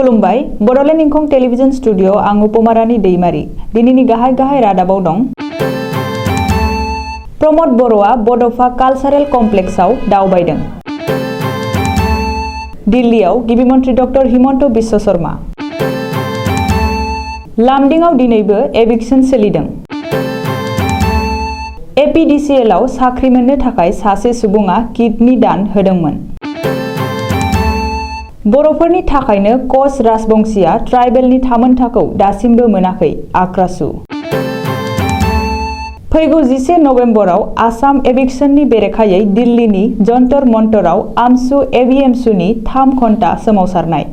खुलुमबाय Bodoland इंखं television studio आं उपमारानि दैमारी दिनैनि गाहाय रादाबाव दं। प्रमद बर'आ बड'फा कालचारेल कमप्लेक्सआव दावबायदों। दिल्लीआव गिबि मन्थ्रि डक्टर हिमन्त बिश्व शर्मा। लामडिंआव दिनैबो एभिक्सन सोलिदों। एपीडीसीएलआव साख्रि मोननो थाखाय सासे सुबुङा किडनी दान होदोंमोन। बर'फोरनि थाखायनो कच राजबंशीया ट्राइबेलनि थामोनथाखौ दासिमबो मोनाखै आक्रासु। फैगौ 11 नभेम्बराव आसाम एभिक्सननि बेरेखायै दिल्लीनि जन्तर मन्तराव आमसु एभिएमसुनि 3 घन्टा सोमावसारनाय।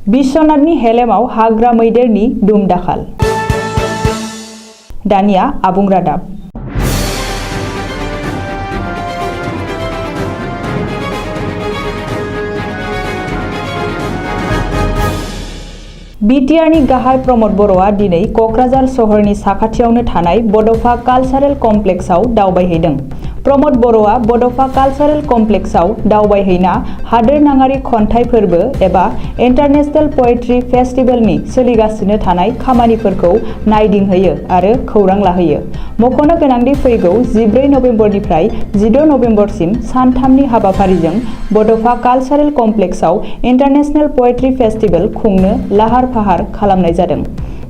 बिश्वनाथनि हेलेमाव हाग्रा मैदेरनि दुम-दाखाल। दानिया आबुं रादाब। बिटिआरनि गाहाय प्रमद बर'आ दिनै क'क्राझार सहरनि साखाथियावनो थानाय बड'फा कालचारेल कमप्लेक्सआव दावबायहैदों। प्रमद बर'आ बड'फा कालचारेल कमप्लेक्सआव दावबायहैना हादोरनाङारि खन्थाइ फोरबो एबा इन्टारनेशनेल पएट्री फेस्टिवलनि सोलिगासिनो थानाय खामानिफोरखौ नायदिंहैयो आरो खौरां लाहैयो। मख'नो गोनांदि फैगौ 14 नभेम्बरनिफ्राय 16 नभेम्बरसिम सानथामनि हाबाफारिजों बड'फा कालचारेल कमप्लेक्सआव इन्टारनेशनेल पएट्री फेस्टिवल खुंनो लाहार फाहार खालामनाय जादों।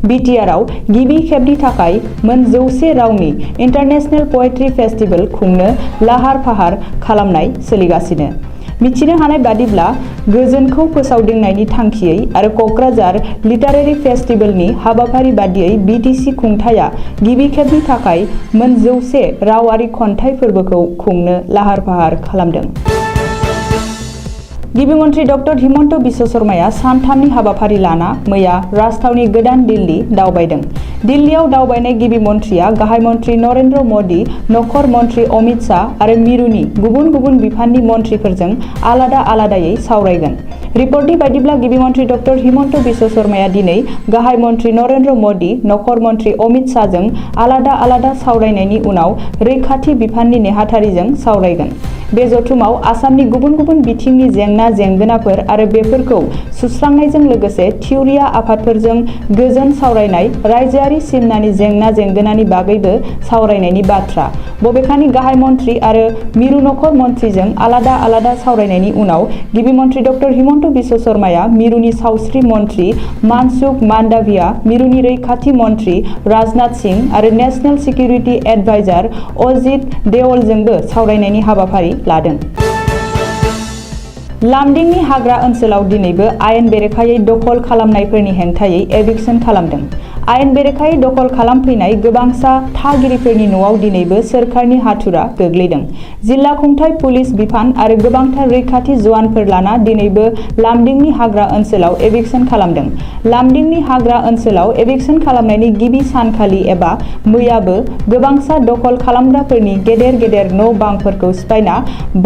बिटिआरआव गिबि खेबनि थाखाय मोन 100 रावनि इन्टारनेशनेल पएट्री फेस्टिवल खुंनो लाहार फाहार खालामनाय सोलिगासिनो। मिथिनो हानाय बादिब्ला गोजोनखौ फोसावदिंनायनि थांखियै आरो क'क्राझार लिटारेरि फेस्टिवलनि हाबाफारि बादियै बिटिसि खुंथाया गिबि खेबनि थाखाय मोन 100 रावारि खन्थाइ फोरबोखौ खुंनो लाहार फाहार खालामदों। गिबि मन्थ्रि डक्टर हिमन्त बिश्व शर्माया सानथामनि हाबाफारि लाना मैया राजथावनि गोदान दिल्ली दावबायदों। दिल्लीआव दावबायनाय गिबि मन्थ्रिया गाहाय मन्थ्रि नरेन्द्र मदि, नखर मन्थ्रि अमित शाह आरो मिरुनि गुबुन गुबुन बिफाननि मन्थ्रिफोरजों आलादा आलादायै सावरायगोन। रिपर्टनि बायदिब्ला गिबि मन्थ्रि डक्टर हिमन्त बिश्व शर्माया दिनै गाहाय मन्थ्रि नरेन्द्र मदि, नखर मन्थ्रि अमित शाहजों आलादा आलादा सावरायनायनि उनाव रैखाथि बिफाननि नेहाथारिजों सावरायगोन। बे जथुमाव आसामनि गुबुन गुबुन बिथिंनि जेंना-जेंगोनाफोर आरो बेफोरखौ सुस्रांनायजों लोगोसे थिउरिया आफादफोरजों गोजोन सावरायनाय, रायजोआरि सिमनानि जेंना-जेंगोनानि बागैबो सावरायनायनि बाथ्रा। बबेखानि गाहाय मन्थ्रि आरो मिरु नखर मन्थ्रिजों आलादा आलादा सावरायनायनि उनाव गिबि मन्थ्रि डक्टर हिमन्त बिश्व शर्माया मिरुनि सावस्रि मन्थ्रि मानसुख मान्डाभिया, मिरुनि रैखाथि मन्थ्रि राजनाथ सिंह आरो नेशनेल सिकिउरिटि एडभाइजार अजित देवलजोंबो सावरायनायनि हाबाफारि लादों। लामडिंनि हाग्रा ओनसोलाव दिनैबो आयेन बेरेखायै दखल खालामनायफोरनि हेंथायै एभिक्सन खालामदों। आयेन बेरेखायै दखल खालामफैनाय गोबांसा थागिरिफोरनि न'आव दिनैबो सोरखारनि हाथुरा गोग्लैदों। जिल्ला खुंथाय पुलिस बिफान आरो गोबांथार रैखाथि जवानफोर लाना दिनैबो लामडिंनि हाग्रा ओनसोलाव एभिक्सन खालामदों। लामडिंनि हाग्रा ओनसोलाव एभिक्सन खालामनायनि गिबि सानखालि एबा मैयाबो गोबांसा दखल खालामग्राफोरनि गेदेर गेदेर न' बांफोरखौ सिफायना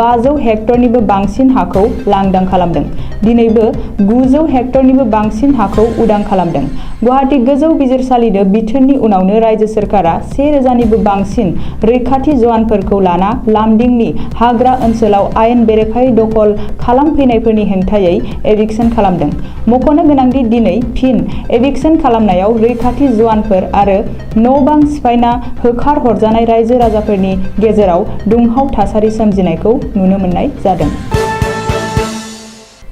500 हेक्टरनिबो बांसिन हाखौ लांदां खालामदों। दिनैबो 900 हेक्टरनिबो बांसिन हाखौ उदां खालामदों। गुवाहाटी गोजौ बिजिरसालिनो बिथोननि उनावनो रायजो सोरखारा 1000निबो बांसिन रैखाथि जवानफोरखौ लाना लामडिंनि हाग्रा ओनसोलाव आयेन बेरेखायै दखल खालामफैनायफोरनि हेंथायै एभिक्सन खालामदों। मख'नो गोनांदि दिनै फिन एभिक्सन खालामनायाव रैखाथि जवानफोर आरो न' बां सिफायना होखार हरजानाय रायजो राजाफोरनि गेजेराव दुंहाव थासारि सोमजिनायखौ नुनो मोननाय जादों।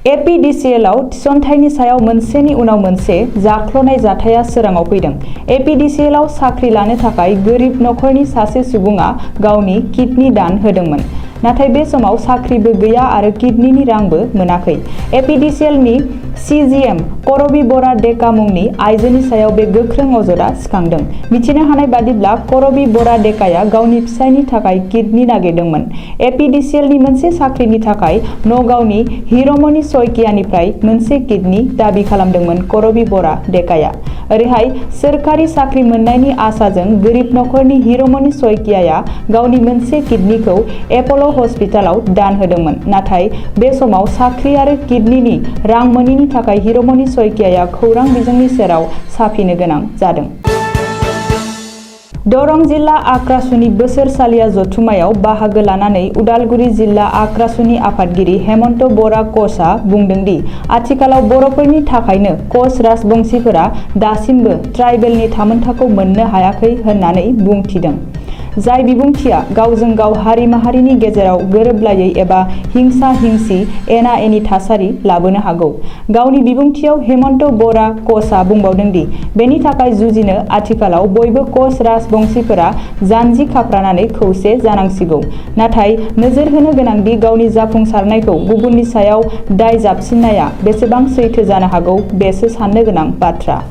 एपीडीसीएलआव थिसनथाइनि सायाव मोनसेनि उनाव मोनसे जाख्ल'नाय जाथाया सोराङाव फैदों। एपीडीसीएलआव साख्रि लानो थाखाय गोरिब नखरनि सासे सुबुङा गावनि किडनी दान होदोंमोन। नाथाय बे समाव साख्रिबो गैया आरो किडनीनि रांबो मोनाखै। एपीडीसीएलनि सीजीएम करबी बरा डेका मुंनि आइजोनि सायाव बे गोख्रों अजदआ सिखांदों। मिथिनो हानाय बादिब्ला करबी बरा डेकाया गावनि फिसायनि थाखाय किडनी नागिरदोंमोन। एपीडीसीएलनि मोनसे साख्रिनि थाखाय नगावनि हिरमनि सयकियानिफ्राय मोनसे किडनी दाबि खालामदोंमोन करबी बरा डेकाया। ओरैहाय सोरखारि साख्रि मोननायनि आसाजों गोरिब नखरनि हिरमनि सयकियाया गावनि मोनसे किडनीखौ एपल' हस्पिटालाव दान होदोंमोन। नाथाय बे समाव साख्रि आरो किडनीनि रां मोनैनि थाखाय हिरमनि सयकियाया खौरां बिजोंनि सेराव साफिनो गोनां जादों। दरं जिल्ला आक्रासुनि बोसोरसालिया जथुम्मायाव बाहागो लानानै उदालगुरि जिल्ला आक्रासुनि आफादगिरि हेमन्त बरा कचआ बुंदों दि आथिखालाव बर'फोरनि थाखायनो कच राजबंशिफोरा दासिमबो ट्राइबेलनि थामोनथाखौ मोननो हायाखै होननानै बुंथिदों। जाय बिबुंथिया गावजों गाव हारि माहारिनि गेजेराव गोरोबलायै एबा हिंसा हिंसि एना एनि थासारि लाबोनो हागौ। गावनि बिबुंथियाव हेमन्त बरा कचआ बुंबावदों दि बेनि थाखाय जुजिनो आथिखालाव बयबो कच राजबंशिफोरा जानजि खाफ्रानानै खौसे जानांसिगौ। नाथाय नोजोर होनो गोनांदि गावनि जाफुंसारनायखौ गुबुननि सायाव दाय जाबसिननाया बेसेबां सैथो जानो हागौ बेसो साननो गोनां बाथ्रा।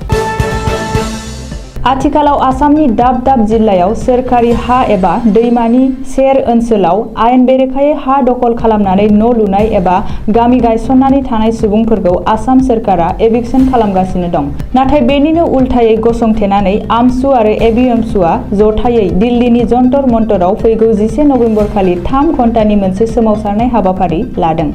आथिखालाव आसामनि दाब दाब जिल्लायाव सोरखारि हा एबा दैमानि सेर ओनसोलाव आयेन बेरेखायै हा दखल खालामनानै न' लुनाय एबा गामि गायसननानै थानाय सुबुंफोरखौ आसाम सोरखारा एभिक्सन खालामगासिनो दं। नाथाय बेनिनो उल्थायै गसंथेनानै आमसु आरो एबिएमसुआ जथायै दिल्लीनि जन्तर मन्तराव फैगौ 11 नभेम्बर खालि 3 घन्टानि मोनसे सोमावसारनाय हाबाफारि लादों।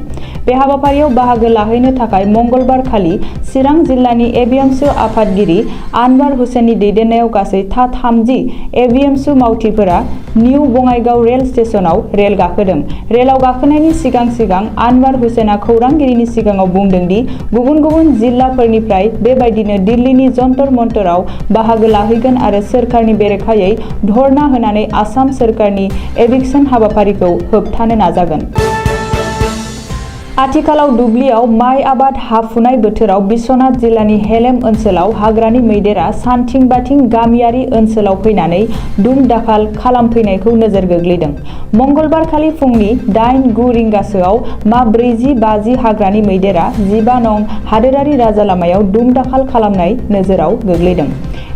बे हाबाफारियाव बाहागो लाहैनो थाखाय मंगलबार खालि चिरां जिल्लानि एबिएमसु आफादगिरि आनवार हुसेननि दैदेननायाव गासै 30 एबिएमसु मावथिफोरा निउ बङाइगाव रेल स्टेशनाव रेल गाखोदों। रेलाव गाखोनायनि सिगां आनवार हुसेना खौरांगिरिनि सिगाङाव बुंदों दि गुबुन गुबुन जिल्लाफोरनिफ्राय बेबायदिनो दिल्लीनि जन्तर मन्तराव बाहागो लाहैगोन आरो सोरखारनि बेरेखायै धर्ना होनानै आसाम सोरखारनि एभिक्सन हाबाफारिखौ होबथानो नाजागोन। आथिखालाव दुब्लियाव माइ आबाद हाफुनाय बोथोराव बिश्वनाथ जिल्लानि हेलेम ओनसोलाव हाग्रानि मैदेरा सानथिं बाथिं गामियारि ओनसोलाव फैनानै दुम-दाखाल खालामफैनायखौ नोजोर गोग्लैदों। मंगलबार खालि फुंनि 8-9 रिंगासोआव मा 40-50 हाग्रानि मैदेरा 15 नं हादोरारि राजालामायाव दुम-दाखाल खालामनाय नोजोराव गोग्लैदों।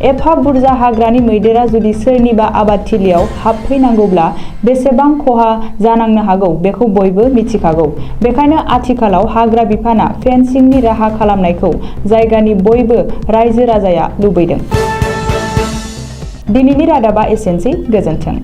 एफा बुरजा हाग्रानि मैदेरा जुदि सोरनिबा आबादथिलियाव हाबफैनांगौब्ला बेसेबां खहा जानांनो हागौ बेखौ बयबो मिथिखागौ। बेखायनो आथिखालाव हाग्रा बिफाना फेन्सिंनि राहा खालामनायखौ जायगानि बयबो रायजो राजाया लुबैदों। दिनैनि रादाबा एसेनोसै, गोजोन्थों।